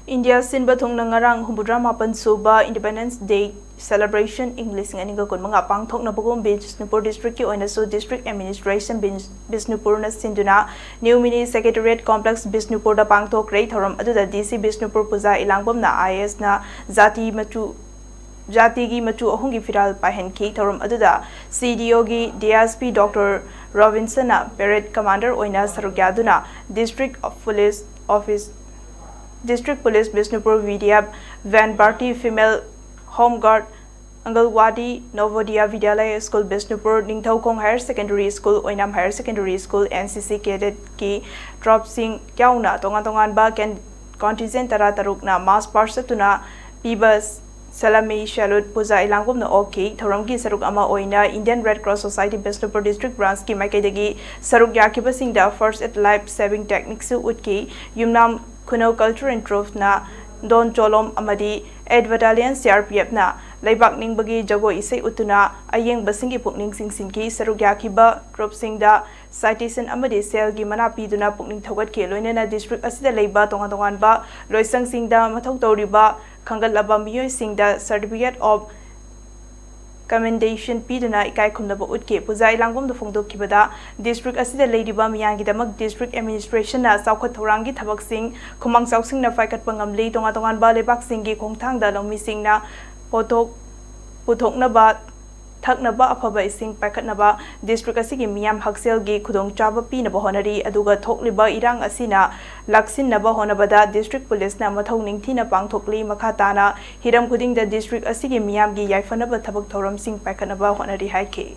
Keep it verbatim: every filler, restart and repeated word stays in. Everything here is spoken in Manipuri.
ꯏꯟꯗꯤꯌꯥ ꯁꯤꯟꯕ ꯊꯨꯡꯅ ꯉꯔꯥꯡ ꯍꯨꯝꯐꯨꯇꯔꯥ ꯃꯥꯄꯟ ꯁꯨꯕ Independence Day Celebration ꯏꯪ ꯂꯤꯁꯤꯡ ꯑꯅꯤꯒ ꯀꯨꯟꯃꯉꯥ ꯄꯥꯡꯊꯣꯛꯅꯕꯒꯨꯝ ꯕꯤꯁꯅꯨꯄꯨꯔ ꯗꯤꯁꯇ꯭ꯔꯤꯛꯀꯤ ꯑꯣꯏꯅꯁꯨ ꯗꯤꯁꯇ꯭ꯔꯤꯛ ꯑꯦꯗꯃꯤꯅꯤꯁꯇ꯭ꯔꯦꯁꯟ ꯕꯤꯟ-, ꯕꯤꯁꯅꯨꯄꯨꯔꯅ ꯁꯤꯟꯗꯨꯅ ꯅ꯭ꯌꯨ ꯃꯤꯅꯤ ꯁꯦꯀ꯭ꯔꯦꯇꯔꯤꯌꯦꯠ ꯀꯣꯝꯄ꯭ꯂꯦꯛꯁ ꯕꯤꯁꯅꯨꯄꯨꯔꯗ ꯄꯥꯡꯊꯣꯛꯈ꯭ꯔꯦ꯫ ꯊꯧꯔꯝ ꯑꯗꯨꯗ ꯗꯤ ꯁꯤ ꯕꯤꯁꯅꯨꯄꯨꯔ ꯄꯨꯖꯥ ꯏꯂꯥꯡꯕꯝꯅ ꯑꯥꯏ ꯑꯦ ꯑꯦꯁꯅ ꯖꯥꯇꯤ ꯃꯆꯨ, ꯖꯥꯇꯤꯒꯤ ꯃꯆꯨ ꯑꯍꯨꯝꯒꯤ ꯐꯤꯔꯥꯜ ꯄꯥꯏꯍꯟꯈꯤ꯫ ꯊꯧꯔꯝ ꯑꯗꯨꯗ ꯁꯤ ꯗꯤ ꯑꯣꯒꯤ ꯗꯤ ꯑꯦꯁ ꯄꯤ ꯗꯣꯛꯇꯔ ꯔꯣꯕꯤꯟꯁꯟꯅ ꯄꯦꯔꯦꯗ ꯀꯃꯥꯟꯗꯔ ꯑꯣꯏꯅ ꯁꯔꯨꯛ ꯌꯥꯗꯨꯅ district police office, district police Bishnupur, V D F, ꯚꯦꯟ party, female home guard, Anganwadi, Navodaya Vidyalaya school Bishnupur, Ningthoukhong higher secondary school, Oinam higher secondary school, N C C ꯀꯦꯗꯦꯠꯀꯤ ꯇ꯭ꯔꯨꯞꯁꯤꯡ ꯌꯥꯎꯅ ꯇꯣꯉꯥꯟ ꯇꯣꯉꯥꯟꯕ ꯀꯦꯟ-, ꯀꯣꯟꯇꯤꯟꯖꯦꯟ ꯇꯔꯥ ꯇꯔꯨꯛꯅ ꯃꯥꯔꯆ ꯄꯥꯁ ꯆꯠꯇꯨꯅ ꯄꯤꯕ ꯁꯂꯥꯃꯤ ꯁꯦꯂꯨꯠ ꯄꯨꯖꯥ ꯏꯂꯥꯡꯒꯨꯝꯅ ꯑꯣꯛꯈꯤ꯫ ꯊꯧꯔꯝꯒꯤ ꯁꯔꯨꯛ ꯑꯃ ꯑꯣꯏꯅ Indian red cross society Bishnupur district ꯕ꯭ꯔꯥꯟꯁꯀꯤ ꯃꯥꯏꯀꯩꯗꯒꯤ ꯁꯔꯨꯛ ꯌꯥꯈꯤꯕꯁꯤꯡꯗ ꯐꯥꯔꯁ ꯑꯦꯗ ꯂꯥꯏꯐ ꯁꯦꯚꯤꯡ ꯇꯦꯛꯅꯤꯛꯁꯨ ꯎꯠꯈꯤ꯫ ꯌꯨꯝꯅꯥꯝ ꯈꯨꯅꯧ ꯀꯜꯆꯔ ꯑꯦꯟ ꯇ꯭ꯔꯨꯐꯅ ꯗꯣꯟ ꯆꯣꯂꯣꯝ ꯑꯃꯗꯤ eight battalion C R P ꯑꯦꯐꯅ ꯂꯩꯕꯥꯛ ꯅꯤꯡꯕꯒꯤ ꯖꯒꯣꯏ ꯏꯁꯩ ꯎꯠꯇꯨꯅ ꯑꯌꯦꯡꯕꯁꯤꯡꯒꯤ ꯄꯨꯛꯅꯤꯡ ꯆꯤꯡꯁꯤꯟꯈꯤ꯫ ꯁꯔꯨꯛ ꯌꯥꯈꯤꯕ ꯇ꯭ꯔꯨꯞꯁꯤꯡꯗ ꯁꯥꯏꯇꯦꯁꯟ ꯑꯃꯗꯤ ꯁꯦꯜꯒꯤ ꯃꯅꯥ ꯄꯤꯗꯨꯅ ꯄꯨꯛꯅꯤꯡ ꯊꯧꯒꯠꯈꯤ꯫ ꯂꯣꯏꯅꯅ ꯗꯤꯁꯇ꯭ꯔꯤꯛ ꯑꯁꯤꯗ ꯂꯩꯕ ꯇꯣꯉꯥꯟ ꯇꯣꯉꯥꯟꯕ ꯂꯣꯏꯁꯪꯁꯤꯡꯗ ꯃꯊꯧ ꯇꯧꯔꯤꯕ ꯈꯟꯒꯠꯂꯕ ꯃꯤꯑꯣꯏꯁꯤꯡꯗ ꯁꯔꯇꯤꯐꯤꯀꯦꯠ ꯑꯣꯐ ꯀꯃꯦꯟꯗꯦꯁꯟ ꯄꯤꯗꯨꯅ ꯏꯀꯥꯏ ꯈꯨꯝꯅꯕ ꯎꯠꯈꯤ꯫ ꯄꯨꯖꯥ ꯏꯂꯥꯡꯒꯨꯝꯗ ꯐꯣꯡꯗꯣꯛꯈꯤꯕꯗ ꯗꯤꯁꯇ꯭ꯔꯤꯛ ꯑꯁꯤꯗ ꯂꯩꯔꯤꯕ ꯃꯤꯌꯥꯝꯒꯤꯗꯃꯛ ꯗꯤꯁꯇ꯭ꯔꯤꯛ ꯑꯦꯗꯃꯤꯅꯤꯁꯇ꯭ꯔꯦꯁꯟꯅ ꯆꯥꯎꯈꯠ ꯊꯧꯔꯥꯡꯒꯤ ꯊꯕꯛꯁꯤꯡ ꯈꯨꯃꯥꯡ ꯆꯥꯎꯁꯤꯟꯅ ꯄꯥꯏꯈꯠꯄ ꯉꯝꯂꯤ꯫ ꯇꯣꯉꯥꯟ ꯇꯣꯉꯥꯟꯕ ꯂꯩꯕꯥꯛꯁꯤꯡꯒꯤ ꯈꯣꯡꯊꯥꯡꯗ ꯂꯧꯃꯤꯁꯤꯡꯅ ꯄꯣꯠꯊꯣꯛ ꯄꯨꯊꯣꯛꯅꯕ, ꯊꯛꯅꯕ ꯑꯐꯕ ꯏꯁꯤꯡ ꯄꯥꯏꯈꯠꯅꯕ, ꯗꯤꯁꯇ꯭ꯔꯤꯛ ꯑꯁꯤꯒꯤ ꯃꯤꯌꯥꯝ ꯍꯛꯁꯦꯜꯒꯤ ꯈꯨꯗꯣꯡꯆꯥꯕ ꯄꯤꯅꯕ ꯍꯣꯠꯅꯔꯤ꯫ ꯑꯗꯨꯒ ꯊꯣꯛꯂꯤꯕ ꯏꯔꯥꯡ ꯑꯁꯤꯅ ꯂꯥꯛꯁꯤꯟꯅꯕ ꯍꯣꯠꯅꯕꯗ ꯗꯤꯁꯇ꯭ꯔꯤꯛ ꯄꯨꯂꯤꯁꯅ ꯃꯊꯧ ꯅꯤꯡꯊꯤꯅ ꯄꯥꯡꯊꯣꯛꯂꯤ꯫ ꯃꯈꯥ ꯇꯥꯅ ꯍꯤꯔꯝ ꯈꯨꯗꯤꯡꯗ ꯗꯤꯁꯇ꯭ꯔꯤꯛ ꯑꯁꯤꯒꯤ ꯃꯤꯌꯥꯝꯒꯤ ꯌꯥꯏꯐꯅꯕ ꯊꯕꯛ ꯊꯧꯔꯝꯁꯤꯡ ꯄꯥꯏꯈꯠꯅꯕ ꯍꯣꯠꯅꯔꯤ ꯍꯥꯏꯈꯤ꯫